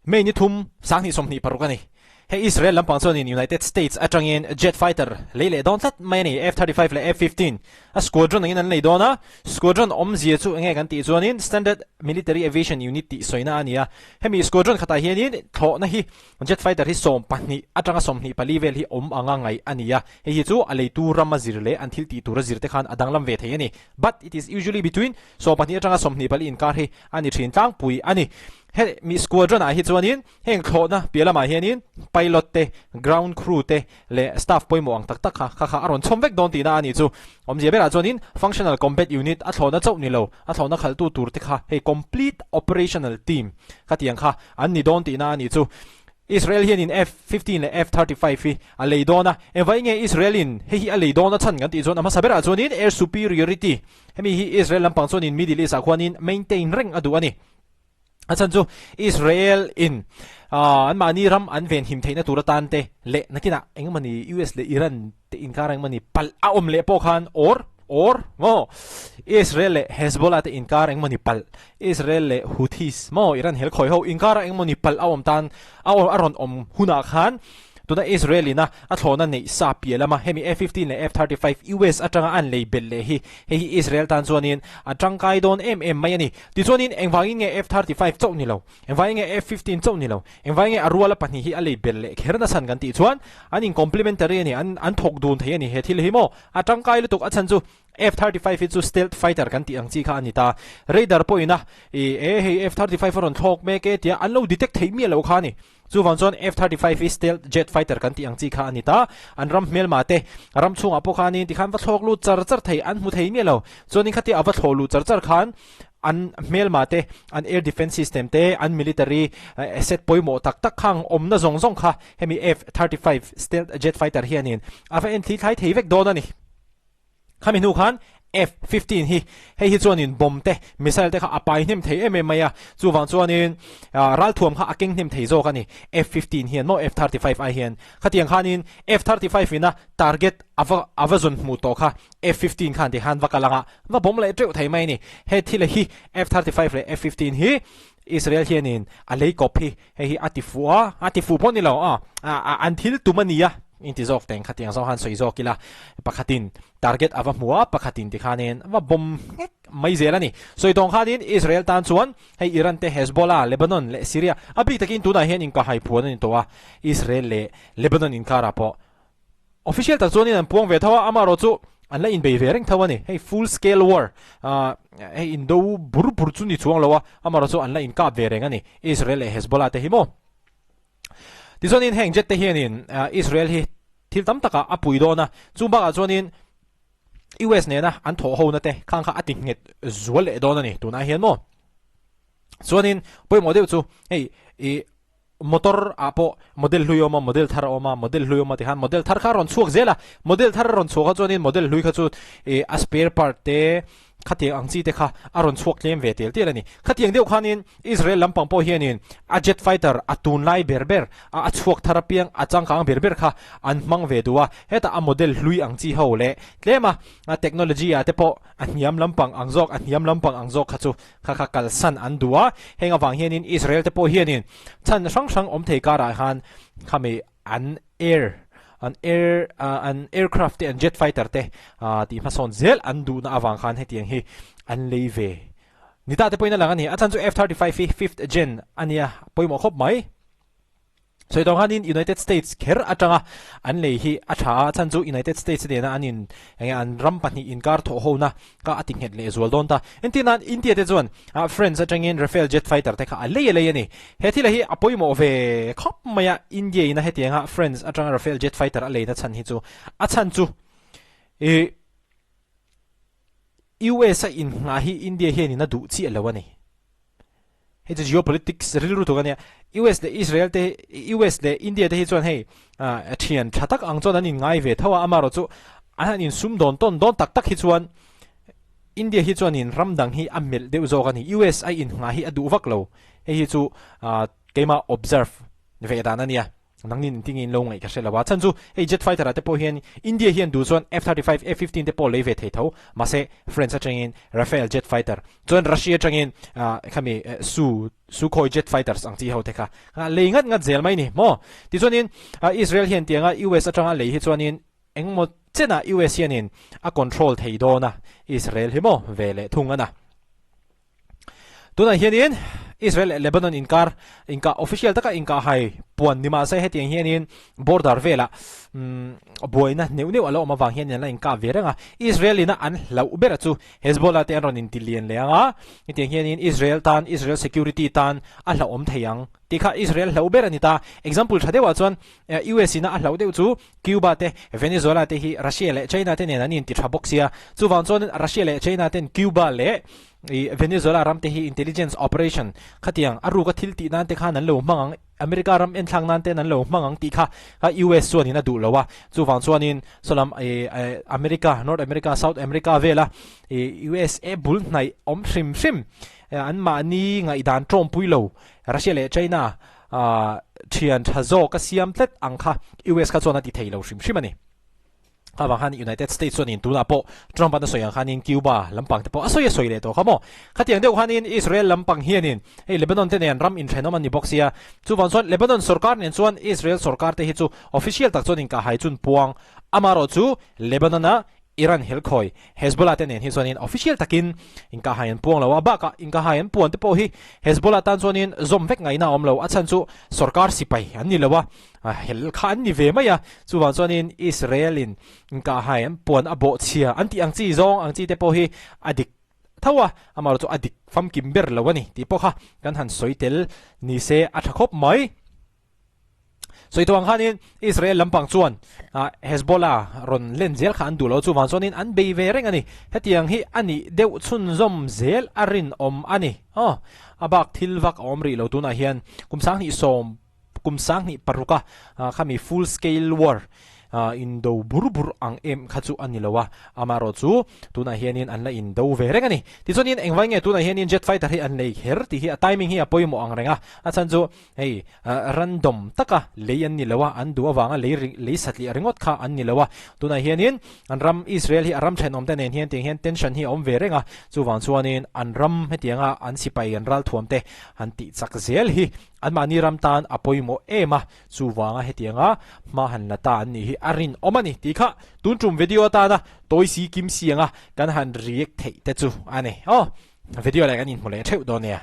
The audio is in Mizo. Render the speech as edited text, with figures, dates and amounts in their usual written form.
May ni thum, 2026 a ni. Hei Israel lampang chuanin United States atangin jet fighter lei leh dawn tlat mai a ni, F-35 leh F-15 a squadron angin an lei dawn a. Squadron awmzia chu enge kan tih chuanin Standard Military Aviation Unit tih sawina a ni a. Hemi squadron khatah hianin thlawhna hi jet fighter hi 12 atanga 24 vel hi awm anga ngaih a ni a. Hei hi chu a leitu rama zir leh an thil tih tura zir te khan a danglam ve thei a ni. But it is usually between 12 atanga 24 inkar hi a ni thin tlangpui a ni. He mi squadron ah hi chuanin heng thlawhna piah lamah hianin pilot te, ground crew te leh staff pawimawh ang tak tak kha kha kha a rawn chhawm vek dawn tihna a nih chu. Awmzia berah chuanin functional combat unit a thlawhna chauh ni lo, a thlawhna khalhtu tur te kha hei complete operational team kha tiang kha an ni dawn tihna a nih chu. Israel hianin F-15 leh F-35 hi a lei dawn a, engvai nge Israel in hei hi a lei dawn a chhan kan tih chuan a hmasa berah chuanin air superiority hemi hi Israel lampang chuanin Middle East ah khuanin maintain reng a duh a ni. A chhan chu Israel in anmahni ram an venhim theihna tur atan te leh nakinah engmahni US leh Iran te inkar engmahni palh a awm leh pawh khan or or maw Israel leh Hezbollah te inkar engmahni palh Israel leh Houthis maw Iran helkhawi ho inkar engmahni palh a awm tan a rawn awm hunah khan Tuna Israel ina a thlawhna neih sa piah lama hemi F-15 leh F-35 US atanga an lei belh leh hi hei hi Israel tan chuanin a tangkai dawn em em mai a ni. Tichuanin engvangin nge F-35 chauh ni lo, engvangin nge F-15 chauh ni lo, engvangin nge a ruala pahnih hi a lei belh leh kher nachhan kan tih chuan an in complementary a ni, an an thawk dun thei a ni he thil hi maw a tangkai lutuk a chhan chu F-35 hi chu stealth fighter kan tih ang chi kha a ni ta. Radar pawhin a i e hei F-35 a rawn thlawk mek e tia an lo detect theih miah loh kha a ni. Chuvang chuan F-35 hi stealth jet fighter kan tih ang chi kha a ni ta. An ram hmelma te, ram chhungah pawh khanin tikhan va thlawk lut char char thei an hmu thei miah lo. Chuanin khatia a va thlawh luh char char khan an hmelma te, an air defence system te, an military asset pawimawh tak tak khang awmna zawng zawng kha hemi F-35 stealth jet fighter hianin a va en thlithlai thei vek dawn a ni. Khami hnu khan F-15 hi hei hi chuanin bomb te, missile te kha a pai hnem thei em em mai a, chuvang chuanin ralthuam kha a keng hnem thei zawk a ni. F-15 hian maw F-35 ai hian khatiang khanin F-35 ina target a va a va zawn hmuh tawh kha F-15 khan tikhan va kal anga va bomb leh teuh thei mai a ni. He thil hi F-35 leh F-15 hi Israel hianin a lei kawp hi hei hi a ti fuh a, a ti fuh pawh ni lo a, an thil tum a ni a, in ti zawk teng khatiang zawng han sawi zawk ila, pakhatin target a va hmu a, pakhatin tikhanin va bomb nghek mai zel a ni. Sawi tawng khanin Israel tan chuan hei Iran te, Hezbollah, Lebanon leh Syria a bik takin tunah hian inkahhai phuan a ni tawh a, Israel leh Lebanon inkarah pawh Official tak chuanin an puang ve tho a, amaherawh chu an la inbei ve reng tho a ni. Hei full scale war, hei indo bur bur chu ni chuang lo a, amaherawh chu an la inkap ve reng a ni, Israel leh Hezbollah te hi maw. Tichuanin heng jet te hianin Israel hi thil tam takah a pui dawn a, chung bakah chuanin US nena an thawh hona te khang kha a ti nghet zual leh dawn a ni tunah hian maw. Chuanin pawimawh deuh chu hei i Motor ah pawh model hlui a awm a, model thar a awm a, model hlui a awm a tikhan model thar kha a rawn chhuak zel a, model thar a rawn chhuak a chuanin model hlui kha chu ih a spare part te khatiang ang chi te kha a rawn chhuak tlem ve tel tel a ni. Khatiang deuh khanin Israel lampang pawh hianin a jet fighter a tunlai ber ber a a chhuak thar apiang a changkang ber ber kha an hmang ve duh a, hetah a model hlui ang chi ho leh tlem a a technology ah te pawh a hniam lampang ang zawk a hniam lampang ang zawk kha chu Kha kha kalsan an duh a, heng avang hianin Israel te pawh hianin chhan hrang hrang awm thei karah khan khami an air an air an aircraft te an jet fighter te tih hmasawn zel an duhna avang khan hetiang hi an lei ve ni ta te pawhin a lang a ni. A chhan chu F-35 hi fifth gen a nia pawimawh khawp mai. Sawi tawh khanin United States kher atanga an lei hi a tha a, a chhan chu United States nena an in enge an ram pahnih inkar thawh hona kha a ti nghet leh zual dawn ta. Entir nan India te chuan France atangin Rafale jet fighter te kha a lei a lei a ni. He thil hi a pawimawh ve khawp mai a, India ina hetianga France atanga Rafale jet fighter a leina chhan hi chu a chhan chu ih US a innghah hi India hianin a duh chiah lo a ni. Hei chu geopolitics rilru tuk a nia. US leh Israel te US leh India te hi chuan hei thian tha tak ang chuan an inngai ve tho a, amaherawh chu an han insum dawn tawn dawn tak tak hi chuan India hi chuanin ram dang hi a melh deuh zawk a ni. US a innghah hi a duh vak lo. Hei hi chu keimah observe ve dan a nia. Nangnin engtin nge in lo ngaih ka hre lo a, chhan chu hei jet fighter ah te pawh hian India hian duh chuan F-35, F-15 te pawh lei ve thei tho, mahse French atangin Rafale jet fighter, chuan Russia atangin khami Su, Sukhoi jet fighters ang chi ho te kha lei ngat ngat zel mai ni maw? Tichuanin Israel hian tianga US atanga lei hi chuanin engmaw chenah US hianin a control thei dawn a, Israel hi maw ve leh thung a na. Tunah hianin Israel leh Lebanon inkar inkah official taka inkah hai puan ni mahse hetiang hianin border velah umm buaina neuh neuh a lo awm avang hian an la inkah ve reng a. Israel ina an hlauh ber chu Hezbollah te an rawn inti lian leh ang a, hetiang hianin Israel tan Israel security tan a hlauhawm thei ang tih kha Israel hlauh ber a ni ta. Example tha deuhah chuan US ina a hlauh deuh chu Cuba te, Venezuela te hi Russia leh China te nen an inti tha bawk sia. Chuvang chuan Russia leh China ten Cuba leh Venezuela ram te hi intelligence operation khatiang a ruka thil tih nan te khan an lo hmang ang, America ram enthlak nan ten an lo hmang ang tih kha US chuanin a duh lo a. Chuvang chuanin sawlam America, North America, South America vela USA bul hnaih awm hrim hrim anmahni ngaihdan tawmpui lo Russia leh China Thian tha zawk a siam tlat ang kha US kha chuan a ti thei lo hrim hrim a ni. Kha vang khan United States chuanin tunah pawh Trump an a sawi ang khanin Cuba lampang te pawh a sawi a sawi leh tawh kha maw. Khatiang deuh khanin Israel lampang hianin hei Lebanon te nen ram inthenawm an ni bawk sia. Chuvang chuan Lebanon sorkar nen chuan Israel sorkar te hi chu official tak chuan inkahhai chun puang amarawh chu Lebanon a Iran helkhawi Hezbollah te nen hi chuanin official takin inkahhai an puang lo a, bakah inkahhai an puan te pawh hi Hezbollah tan chuanin zawm vek ngaihna a awm lo, a chhan chu sorkar sipai an ni lo a, hel kha an ni ve mai a, chuvang chuanin Israel in inkahhai an puan a bawhchhia an tih ang chi zawng ang chi te pawh hi a dik tho a, amaherawhchu chu a dik famkim ber lo a ni tih pawh kha kan han sawi tel ni se a tha khawp mai. Sawi tawh ang khanin Israel lampang chuan Hezbollah rawn len zel kha an duh lo, chuvang chuanin an bei ve reng a ni. Hetiang hi a nih deuh chhunzawm zel a rinawm a ni. Aw, a bak thil vak a awm rih lo tunah hian kum sanghnih sawm, kum sanghnih paruka khami full scale war indo bur bur ang em kha chu a ni lo a, amaherawh chu tunah hianin an la indo ve reng a ni. Tichuanin engvai nge tunah hianin jet fighter hi an lei kher tih hi a timing hi a pawimawh ang reng a, a chhan chu Hei, random taka lei an ni lo a, an duh avanga lei lei satliah ringawt kha an ni lo a. Tunah hianin an ram Israel hi a ram thenawmte nen hian tiang hian tension hi a awm ve reng a, chuvang chuanin an ram hetianga an sipai an ralthuamte han tih chak zel hi anmahni ram tan a pawimawh em a, chuvanga hetianga hma han la ta an nih hi a rinawm a ni tih kha tun tum video atana tawi si kim si anga kan han react theih te chu a ni. Aw, video leh kan inhmu leh theuh dawn nia.